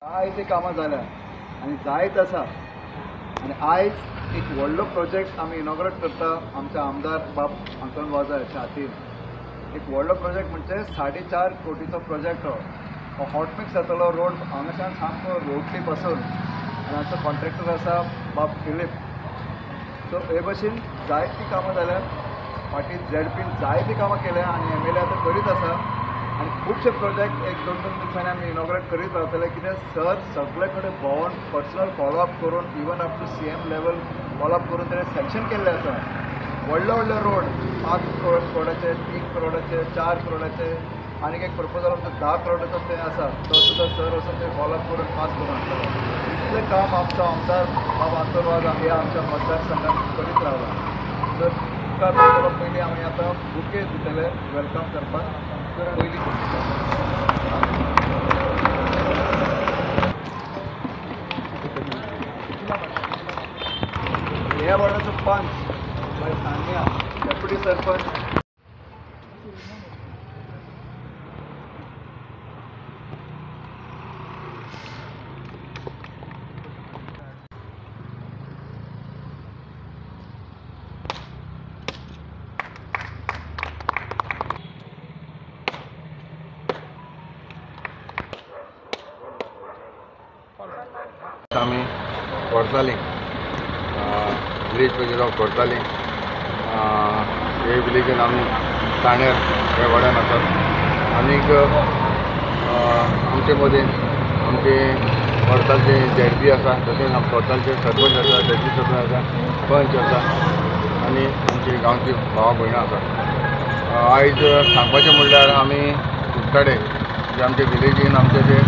जायते कामां जाल्या आनी जायत आसा आनी आयज एक व्हडलो प्रोजेक्ट आमी इनॉग्रेट करता आमच्या आमदार बाब आंतोन वाजा हाच्या हातीन. एक व्हडलो प्रोजेक्ट म्हणजे 4.5 कोटीचो प्रोजेक्ट हो हॉटमिक्स जातलो रोड हांगाच्यान सामको रोडली पासून आनी आमचो कॉन्ट्रॅक्टर आसा बाब फिलीप. सो हे भशेन जायतीं कामां जाल्या, फाटीं झेडपीन जायतीं कामां केल्या आनी एम एल ए आतां करीत आसा आनी खुबशे प्रोजेक्ट एक दोन दोन दिसांनी आमी इनॉग्रेट करीत रावतले. कित्याक सर सगळे कडेन भोंवन पर्सनल फॉलोअप करून even up to CM level follow up करून तेणें सँक्शन केल्लें आसा. व्हडले व्हडले रोड 5 करोडाचे, 3 करोडाचे, 4 करोडाचे आनी एक प्रपोजल आमचो 10 करोडाचो तें आसा, तो सुद्दां सर वचून ते फॉलोअप करून पास करून हाडटलो. इतलें काम आमचो आमदार बाब आंतोन वाजा हे आमच्या मतदारसंघात करीत रावला. सर उपकार करतलो पयलीं आमी आतां बुके दितले welcome करपाक. पयलीं ह्या वॉर्डाचो पंच बाय सानिया, डेप्युटी सरपंच. आमी कोरताली विलेज प्रेसिडेंट ऑफ कोरताली हे विलेजीन आमी ताणेर ह्या वाड्यान आसात. आनीक आमचे मदीं आमचे कोरतालचे झेडपी आसा, तशेंच आमचे कोरतालचे सरपंच आसा, डेप्युटी सरपंच आसा, पंच आसा आनी आमची गांवची भावा भयणां आसा. आयज सांगपाचें म्हणल्यार आमी कुडचडे जे आमचे विलेजीन आमचे जे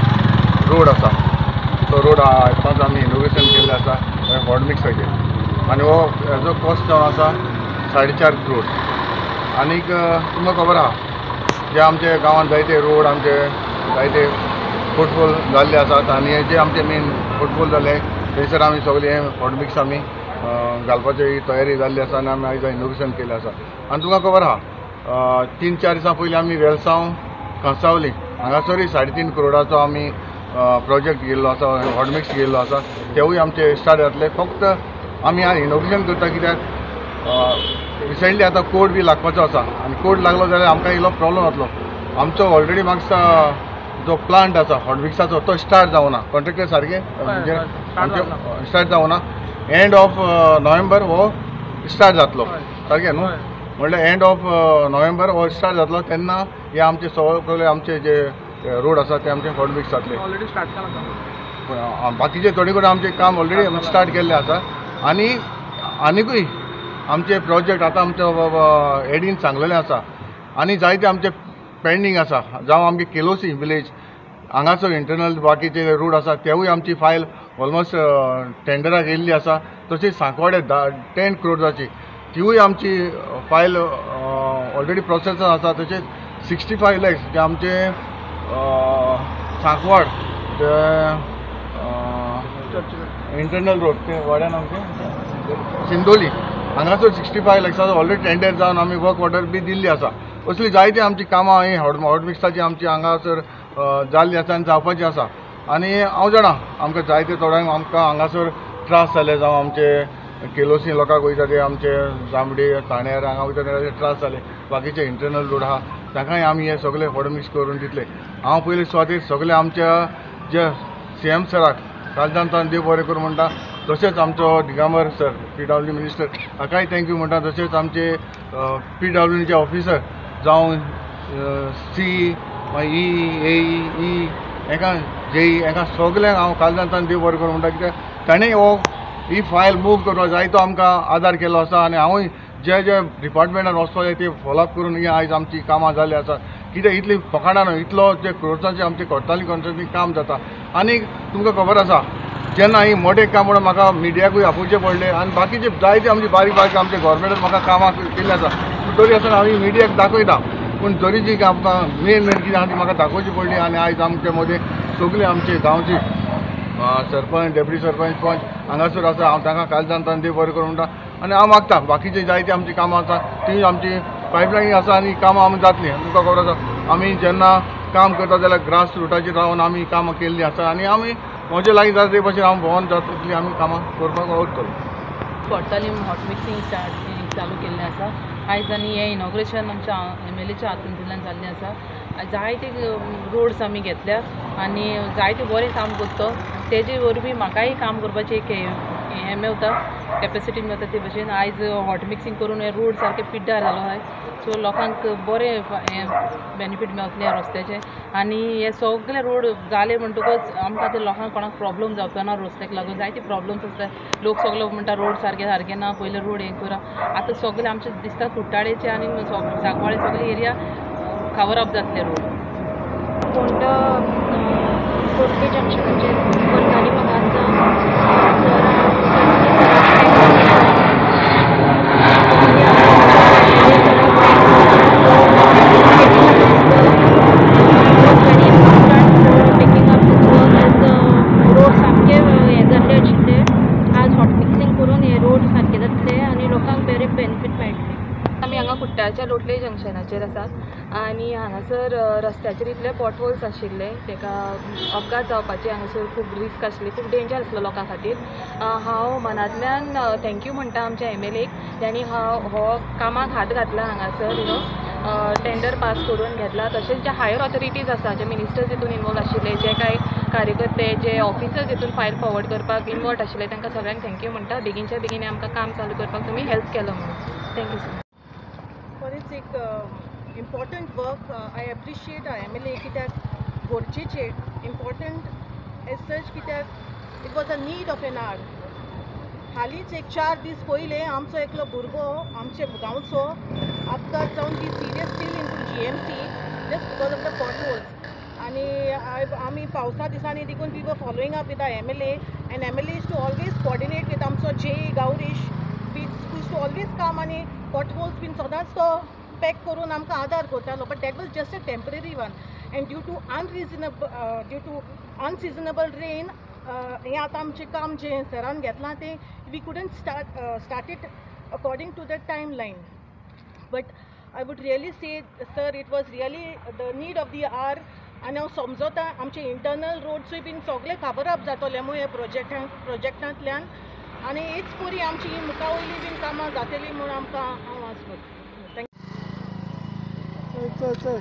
रोड आसा तो रोड आतांच आमी इनोग्रेशन केल्लें आसा हॉटमिक्साचेर आनी हो हेजो कॉस्ट जावन आसा 4.5 करोड. आनीक तुमकां खबर आहा जे आमचे गांवांत जायते रोड आमचे जायते फुटबॉल जाल्ले आसात आनी जे आमचे मेन फुटबॉल जाले थंयसर आमी सगळे हॉटमिक्स आमी घालपाची तयारी जाल्ली आसा आनी आमी आयज इनोग्रेशन केल्लें आसा. आनी तुमकां खबर आहा 3-4 दिसां पयलीं आमी वेलसांव कांसावली हांगासरूय 3.5 करोडाचो आमी प्रोजेक्ट घेयल्लो आसा, हॉटमिक्स घेयल्लो आसा, तेवूय आमचे स्टार्ट जातले. फक्त आमी आज इनोग्रेशन करता कित्याक रिसेंटली आतां कोड बी लागपाचो आसा आनी कोड लागलो जाल्यार आमकां इल्लो प्रॉब्लम जातलो. आमचो ऑलरेडी म्हाका जो प्लांट आसा हॉटमिक्साचो तो स्टार्ट जावना, कॉन्ट्रॅक्टर सारकें म्हणजे स्टार्ट जावना. एंड ऑफ नोव्हेंबर हो स्टार्ट जातलो सारकें न्हू, म्हणल्यार एंड ऑफ नोव्हेंबर हो स्टार्ट जातलो तेन्ना हे आमचे सगळे आमचे जे रोड आसा ते आमचे हॉटमिक्स जातले. बाकीचे थोडे कडेन आमचें काम ऑलरेडी स्टार्ट केल्लें आसा आनी आनिकूय आमचे प्रोजेक्ट आतां आमचो एडीन सांगलेलें आसा आनी जायते आमचे पेंडींग आसा. जावं आमगे केलोसी विलेज हांगासर इंटरनल बाकीचे रोड आसा तेवूय आमची फायल ऑलमोस्ट टेंडराक येयल्ली आसा. तशीच सांकवाडे 10 करोडाची तिवूय आमची फायल ऑलरेडी प्रोसेसान आसा. तशेंच 65 लॅक्स जे आमचे सांकवाड ते इंटरनल रोड ते वाड्यान आमचे सिंदोली हांगासर 65 लॅक्साचो ऑलरेडी टेंडर जावन आमी वर्क ऑर्डर बी दिल्ली आसा. असली जायती आमची कामां ही हॉटमिक्साची आमची हांगासर जाल्ली आसा आनी जावपाची आसा. आनी हांव जाणा आमकां जायते थोड्यांक आमकां हांगासर त्रास जाले, जावं आमचे केलोसी लोकांक वयता ते आमचे जांबडी थाण्यार हांगा वयता ते त्रास जाले, बाकीचे इंटरनल रोड आहा तांकांय आमी हे सगळे हॉटमिक्स करून दितले. हांव पयले सुवातेर सगळे आमच्या जे सीएम सराक कालच्यान देव बरें करूं म्हणटा, तशेंच आमचो Digambar sir PWD minister हाकाय thank you म्हणटा, तशेंच आमचे PWDचे ऑफिसर जावं सी मागीर ई ए ई हेका जेई हेका सगल्यांक हांव कालच्यान देव बरें करूं म्हणटा कित्याक ताणें हो ही फायल मूव करपाक जाय तो आमकां आदार केल्लो आसा. आनी हांवूय जे जे डिपार्टमेंटान वचपाक जाय ते फॉलोअप करून ही आयज आमची कामां जाल्लीं आसा. कित्याक इतली फकाणां न्हू, इतलो जे क्रोर्सांचे आमचे कोरताली कॉन्स्टिट्युएन्सी काम जाता. आनी तुमकां खबर आसा जेन्ना ही मोठें काम म्हणून म्हाका मिडियाकूय आपोवचें पडलें आनी बाकीचे जायते आमचे बारीक बारीक आमचे गोवोरमेंटान म्हाका कामां केल्लीं आसा, तरी आसतना आमी मिडियाक दाखयता पूण तरी जी आमकां मेन मेन कितें आहा ती म्हाका दाखोवची पडली. आनी आयज आमचे मदीं सगळीं आमचे गांवची सरपंच, डेप्युटी सरपंच, पंच हांगासर आसा. हांव तांकां कालच्यान देव बरें करूं म्हणटा आनी हांव मागता बाकीचे जायती आमची कामां आसा ती आमची पायपलायन आसा आनी कामां आमी जातलीं. तुमकां खबर आसा आमी जेन्ना काम करता जाल्यार ग्रास रुटाचेर रावन आमी कामां केल्लीं आसा आनी आमी म्हजे लागीं जाता ते भशेन हांव भोंवन जाता तितलीं आमी कामां करपाक वावुरतलो. कोर्टाली हॉट मिक्सिंग स्टार्ट चालू केल्लें आसा आयज आनी हें इनॉग्रेशन आमच्या एमएलएच्या हातूंतल्यान जाल्लें आसा. जायते रोड्स आमी घेतल्या आनी जायते बरें काम करता तेजे वरवीं म्हाकाय काम करपाचें एक हें मेवता, कॅपेसिटी मेवता. ते भशेन आयज हॉट मिक्सिंग करून हे रोड सारके पिड्ड्यार जालो आहाय, सो लोकांक बरें हें बेनिफीट मेवतलें ह्या रस्त्याचें. आनी हे सगळे रोड जाले म्हणटकच आमकां आतां लोकांक कोणाक प्रॉब्लम जावचो ना रस्त्याक लागून. जायते प्रॉब्लम्स आसता, लोक सगळे म्हणटा रोड सारके सारके ना, पयले रोड हें करा. आतां सगळे आमचे दिसता कुट्टाळेचे आनी सांकवाळे सगळे एरिया कवर अप जातले रोड. फोंडा कोर्टे जंक्शनाचेर कोर्टाली हांगासर रोड सामके हे जाल्ले आशिल्ले, आज हॉट मिक्सिंग करून हे रोड सारके जातले आनी लोकांक बरे बेनिफीट मेळटले. आमी हांगा कुट्टाळच्या लोटले जंक्शनाचेर आसात आनी हांगासर रस्त्याचेर इतले पॉटहोल्स आशिल्ले, ताका अपघात जावपाची हांगासर खूब रिस्क आसली, खूब डेंजर आसलो लोकां खातीर. हांव मनांतल्यान thank you म्हणटा आमच्या एमएलएक, तांणी हो कामाक हात घातला हांगासर, you know tender pass करून घेतला. तशेंच जे हायर ऑथॉरिटीज आसा, जे मिनिस्टर्स हितून इनवॉल्व आशिल्ले, जे कांय कार्यकर्ते, जे ऑफिसर्स हितून फायल फॉरवर्ड करपाक इनवॉल्व आशिल्ले, तांकां सगळ्यांक thank you म्हणटा. बेगीनच्या बेगीन आमकां काम चालू करपाक तुमी हेल्प केलो म्हणून thank you sir. बरेंच एक important work. I appreciate our MLA कित्याक गरजेचें इम्पॉर्टंट एज सच, कित्याक it was a need of an hour. हालींच एक 4 दीस पयलें आमचो एकलो भुरगो आमचे गांवचो अपघात जावन ही serious still in to GMC just because of the potholes. आनी आमी पावसा दिसांनी देखून we were following up with our MLA and MLA is to always coordinate with आमचो जे Gaurish which to always come आनी पॉटहोल्स बीन सदांच तो पॅक करून आमकां आदार करतालो. But that was just a temporary one and due to unseasonable rain हें आतां आमचें काम जें सरान घेतलां तें we couldn't start it according to the time line. But I would really say sir it was really the need of the hour. आनी हांव समजता आमचे इंटरनल रोड्सूय बीन सगळे खबर अप जातले म्हूण हे प्रोजेक्टांतल्यान आनी हेच पुरी आमची ही मुखा वयली बीन कामां जातली म्हूण आमकां हांव आस करतां. चल चल चल.